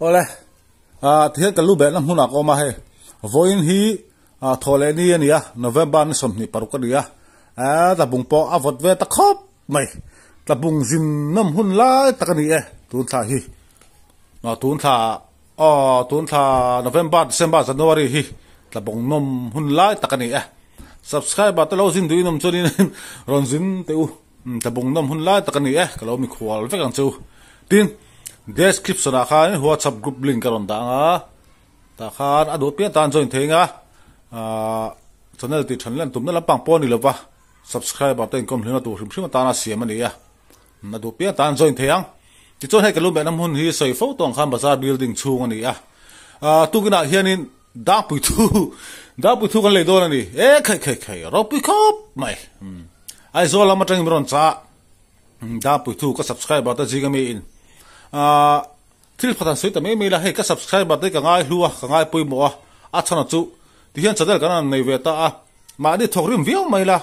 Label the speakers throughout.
Speaker 1: Awle, ah tihian ka lu behna hmunah ka awm a hei, vawiin hi ah thaw leh ni a ni a, November ni 26 a ni a, eh tlabung pawh a vawt ve ta khawp mai, tlabung zin nawm hun lai tak a ni e tun thla hi, ah tun thla aw tun thla November, December, January hi tlabung nawm hun lai tak a ni e, subscriber te lo zin duh in awm chuanin rawn zin teh u. Tlabung nawm hun lai tak a ni e, ka lo mikhual vek ang chu. Tin, description ah khan WhatsApp group link ka rawn dah ang a, tah khan a duh piang tan join thei ang a, ahh channel tih than len tumna lampang pawh a ni lova, subscriber te inkawm hlimna tur hrim hrim atana siam a ni a, a duh piang tan join thei ang. Tichuan hei ka lu mehna hmun hi sawi fo tawng khan bazar building chhung a ni a, ahh tukinah hianin Dangpui thu, Dangpui thu kan lei dawn a ni. E khai khai khai, ropui khawp mai. Aizawl lam atangin min rawn chah. Dangpui thu ka subscriber te zing ami in. Thil pakhat han sawi ta mai mai la, hei ka subscriber te hi ka ngai hlu a, ka ngai pawimawh a, a chhan chu tihian channel kan han nei ve ta a, mahni thawk rim viau mai la,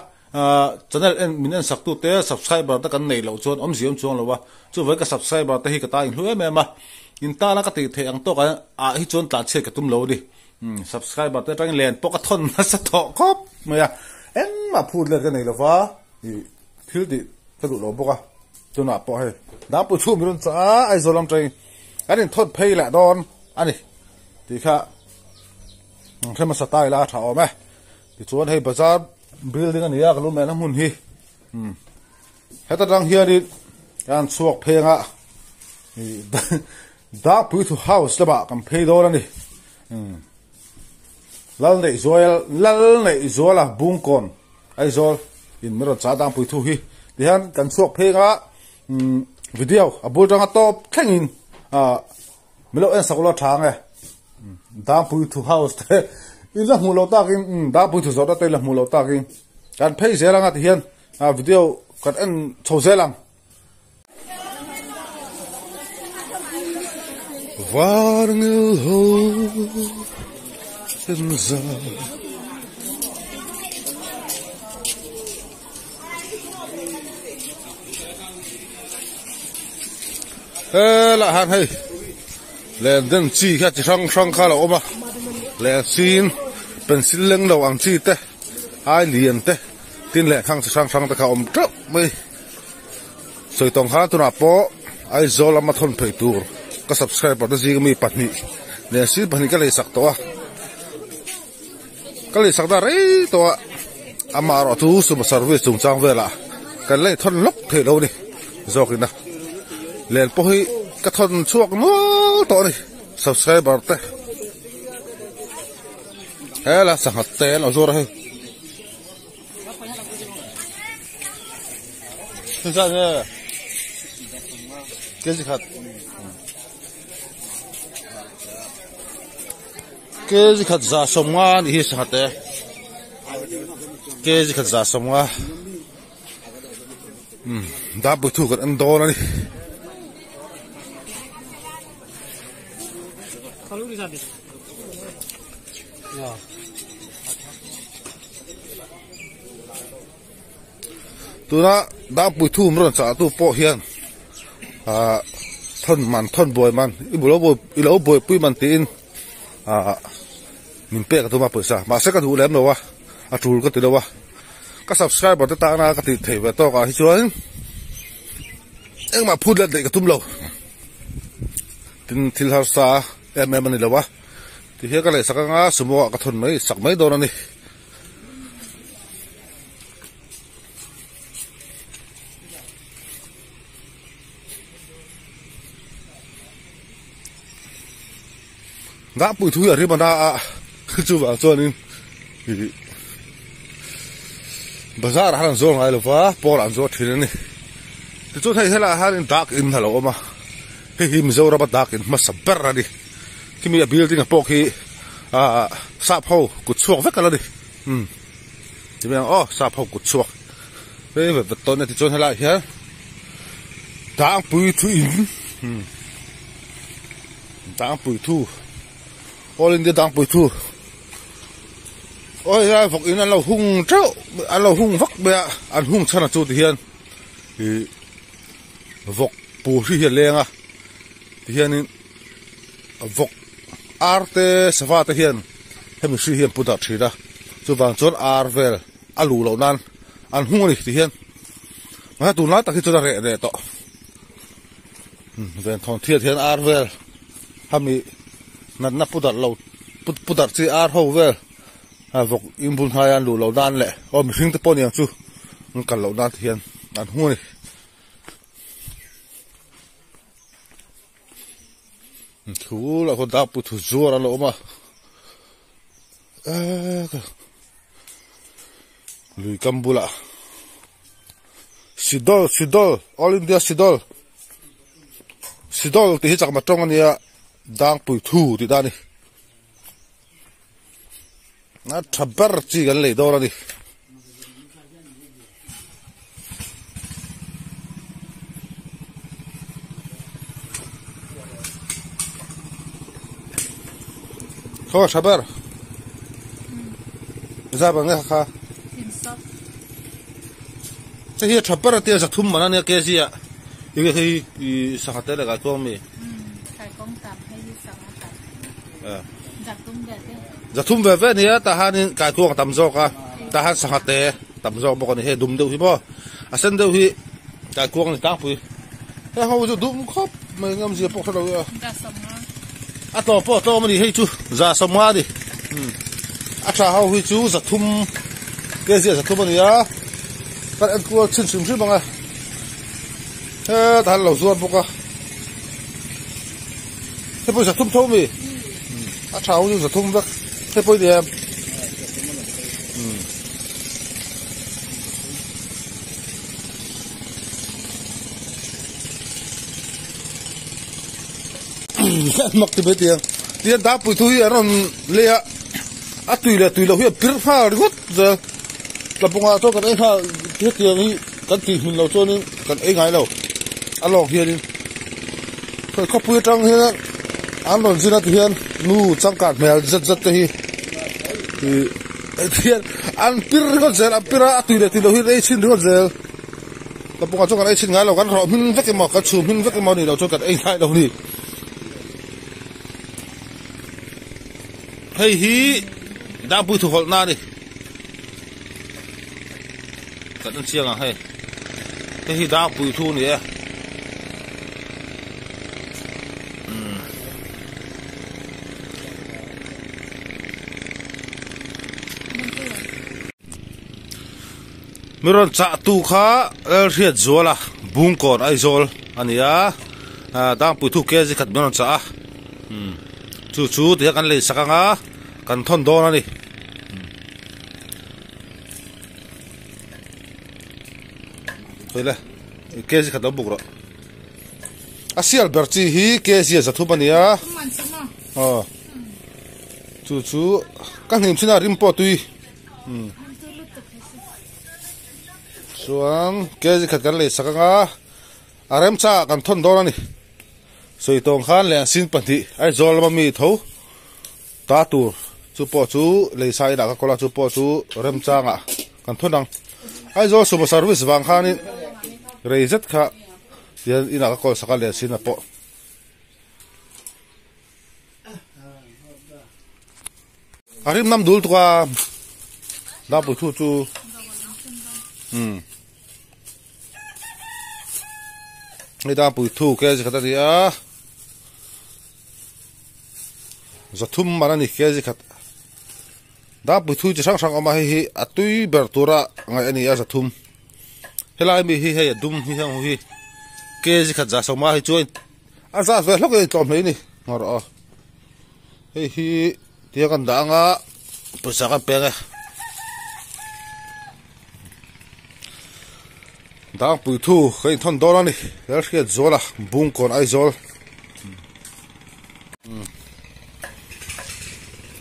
Speaker 1: channel en min en sak tu te subscriber te kan nei loh chuan awmzia awm chuang lo a, chuvai ka subscriber te hi ka ta inhlu em em a, in tana ka tih theih ang tawk ah hi chuan tlanchhiat ka tum lo a ni, subscriber te atangin len pawh ka thawn nasa tawh khawp mai a, engmah phut let ka nei lo va, ih thil tih ka duh lo bawk a, tunah pawh hei Dangpui chhum min rawn chah a, Aizawl lam atangin kan inthawn phei leh dawn a ni tih kha hre hmasa ta ila a tha awm e. Tichuan hei bazar building a ni a ka lu mehna hmun hi umm heta tang hianin kan chhuak pheng a ih Dangpuithu house lamah kan phei dawn a ni umm Lalneihzual Lalneihzuala Bungkawn Aizawl in min rawn chah Dangpuithu hi tihian kan chhuak pheng a umm video a bul tanga tawp thlengin ah Milo en sak ula tha ange. Dangpuithu house te in la hmuh loh takin Dangpuithu zawrhna te in la hmuh loh takin kan phei zel anga tihian video kan en chho zel ang. Varngil ho en za. Helai hian hei len den chi kha chi hrang hrang kha a lo awm a leh sin pencil leng lo ang chi te ai lian te tin leh khang chi hrang hrang te kha a awm teuh mai sawi tawng khan tunah pawh Aizawl lama thawn phei tur ka subscriber te zing ami pahnih leh sin pahnih ka leisak tawh a. Ka lei sak dar rei tawh a, amah erawh chu suma service chungchang velah kan lei thawn lawk theih lo a ni zawkin a, len pawh hi ka thawn chhuak nual tawh a ni subscriber te hela sangha te an lo zuar a hei. Kg khat. Kg khat 150 a nih hi sangha te kg khat 150 umm dapui thu kan en dawn a ni. Tuna dangpui thum rawn chah tu pawh hian ah thawn man thawn buai man i lo buai i lo buaipui man tiin ah min pek a tum a pawisa mahse ka duh lem lo a a tul ka ti lo a ka subscriber te tana ka tih theih ve tawk ah hi chuan engmah phut let neih ka tum lo tin thil harsa em em a ni lo a tihian ka lehsak anga sumo ah ka thawn mai sak mai dawn a ni. Ngahpui thu hi a rim a na a chuvang chuanin ih bazar ah khan an zuar ngai lo va pawl ah an zuar thin a ni tichuan hei helaiah hianin dak in a lo awm a hei hi Mizoram a dak in hmasa ber a ni khimi a building ah pawh khi ah sap ho kut chhuak vek a la ni umm ti mai ang aw sap ho kut chhuak hei vet vet tawn a tichuan helaiah hian dangpui thu in umm dangpui thu all india dangpui thu aw helai vawk in an lo hung teuh an lo hung vak mai a an hung chhan a chu ti hian ih vawk pur hi hi a leng a ti hianin. vawk ar te sava te hian hemi hri hi an pu darh thin a chuvang chuan ar vel a luh loh nan an hung a ni ti hian mahse tunlai tak hi chuan a reh reh tawh ven thawn thiat hian ar vel hemi natna pu darh lo pu darh chi ar ho vel a vawk in bul hnaia an luh loh nan leh aw mihring te pawh aniang chu an kal loh nan ti hian an hung a ni. Thu lah khaw dap puthu zuar a lo awm a lui kam bulah sidol sidol all india sidol sidol tih hi chakma tawng a nia dangpui thu tih ta a ni a tha ber chi kan lei dawn a ni. Khaw tha ber za bang nge kha hei hi a tha ber a tia zathum man a nia kg ah enge hei i sangha te leh kaikuang mi zathum ve ve a nia tah hianin kaikuang a tam zawk a tah hian sangha te tam zawk bawk a ni hei dum deuh hi maw a sen deuh hi kaikuang a ni tlangpui heng ho chu dum khawp mai eng awmzia pawh hrelo a a tlawm pawh a tlawm a ni hei chu za sawmnga a ni a tha ho hi chu zathum kg ah zathum a ni a kan enkual chhin hrim hrim ang a hetah hian lo zuar bawk a hei pawh hi zathum tho a mi a tha ho chu zathum vek hei pawh hi ni em. Mak ti mai tiang tiang dapui thu hi an rawn lei a a tui leh tui loh hi a pir nghal ringawt zel tlabungah chuan kan ei nghal hetiang hi kan tih hmin loh chuanin kan ei ngai lo a lawk hianin hei khawpui atang hian an rawn zin a ti hian nu changkan hmel zet zet te hi ih tihian an pir ringawt zel a pir a a tui leh tui loh hi an ei chhin ringawt zel. Ka pungah chuan kan ei chhin ngai lo, kan rawh hming vek emaw, kan chhum hming vek emaw a nih loh chuan kan ei ngai lo a ni. Hei hi Dangpui thuhawlhna a ni. Kan en chiang ang hei. Hei hi Dangpui thu a ni e. Mi rawn chah tu kha Lalhriatzuala Bungkawn Aizawl a ni a, Dangpui thu kg khat min rawn chah a, chu chu tihian kan lei sak ang a, kan thawn dawn a ni. Hei le, kg khat lo buk rawh. A sial ber chi hi kg a zathum a ni a, aw chu chu ka hnim chin a rim pawh tui. Chuan kg khat kan lei sak anga a remcha ah kan thawn dawn a ni. Sawi tawng khan leh an sin pahnih Aizawl lama mi tho ta tur chu pawh chu lei sa inah ka kawl a chu pawh chu remchangah kan thawn ang. Aizawl sumo service vang khanin rei zet kha tihian inah ka kawl sak a leh sin ah pawh. A rim nam dul tuk a dapui thu chu umm hei dapui thu kg khat a ni a zathum man a ni kg khat dapui thu chi hrang hrang a awm a hei hi a tui ber tura ngaih a ni a zathum helai mi hi hei a dum hi heng ho hi kg khat zah sawma hi chuan A zat ve hlawk e tlawm hle ni ngawr aw hei hi tia kan dah anga pawisa kan peng e dangpui thu ka inthawn dawn a ni Lalhriatzuala Bungkawn Aizawl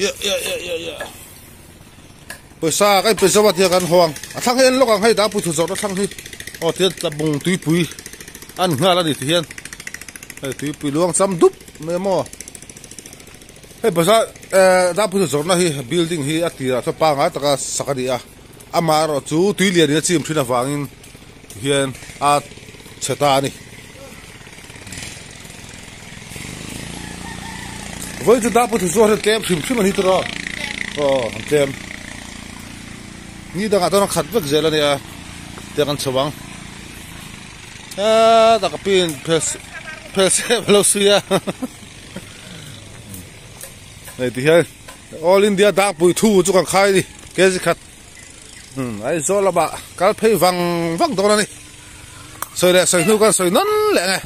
Speaker 1: ya ya ya ya ya pawisa ka inpe zo a tia kan haw ang a thlang hi en lawk ang hei dangpui thu zawrhna thlang hi aw tihian tlabung tuipui a ni nghal a ni tihian hei tuipui luang cham dup mai a maw hei bazar eh dangpui thu zawrhna hi building hi a tirah chuan pangngai taka sak a ni a amaherawh chu tui lian in a chim thin avangin tihian a chhe ta a ni. Vawiin chu Darpui thu zuar hi tlem hrim hrim a ni tawh a, aw an tlem. Ni dangah chuan a khat vek zel a nia, tiang an chho ang. Hetah ka pin phel phel sep a lo suih a. Hei ti hian All India Darpui thu chu kan khai a ni kg khat. Aizawl lamah kal phei vang vang dawn a ni. Sawi leh sawi hnu kan sawi nawn leh ang e.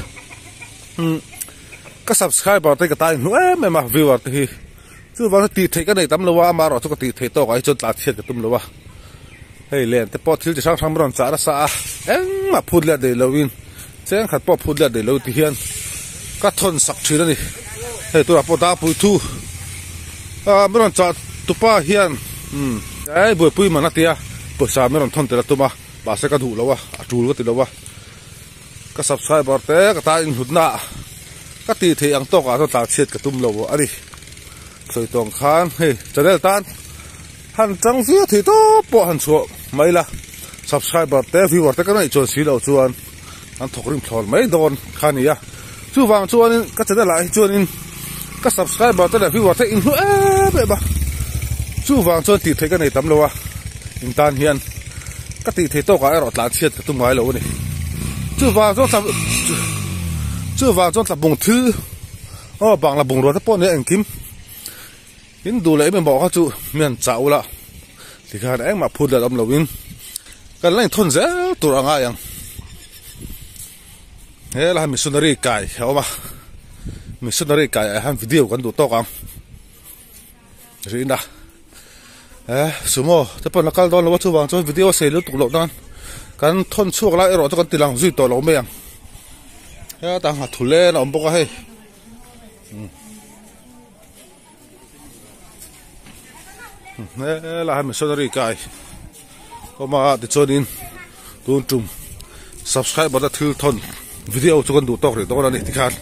Speaker 1: Ka subscriber te ka ta inhnu em em a viewer te hi chuvang chu tih theih ka nei tam lo a amaherawh chu ka tih theih tawk ah hi chuan tlan chhiat ka tum lo a hei len te pawh thil chi hrang hrang rawn chah nasa a engmah phut let nei lo in cheng khat pawh phut let nei lo ti hian ka thawn sak thin a ni hei tunah pawh Darpui thu ah min rawn chah tupa hian umm ei buaipui man a tia pawisa min rawn thawn tel a tum a mahse ka duh lo a a tul ka ti lo a. Ka subscriber te ka tan inhlutna ka tih theih ang tawkah chuan tlan chhiat ka tum lo a ni. Sawi tawng khan hei channel tan han chang viau thei tawp pawh han chhuah mai la, subscriber te viewer te ka neih chuan si loh chuan an thawk rim thlawn mai dawn kha a ni a. Chuvang chuanin ka channel ah hi chuanin ka subscriber te leh viewer te inhlu em em a, chuvang chuan tih theih ka nei tam lo a, in tan hian ka tih theih tawkah erawh tlan chhiat ka tum ngai lo a ni. Chuvang chuan tla chuvang chuan tlabung thil aw bangla bungrua te pawh nia engkim in duh leh em em bawk kha chu mi han chah ula tikhan engmah phut let awm loin kan la inthawn zel tur a ngai ang. He lai missionary kai a awm a missionary kai ah hian video kan duh tawk ang rihna eh sumo te pawn a kal dawn lo a chuvang chuan video a sei lutuk loh nan kan thawn chhuak lai erawh chu kan ti lang zui tawh lo mai ang hetah nghathu len a awm bawk a hei. Helai hi missionary kai awm a tichuanin tun tum subscriber te thil thawn video chu kan duh tawk rih dawn a ni tikhan.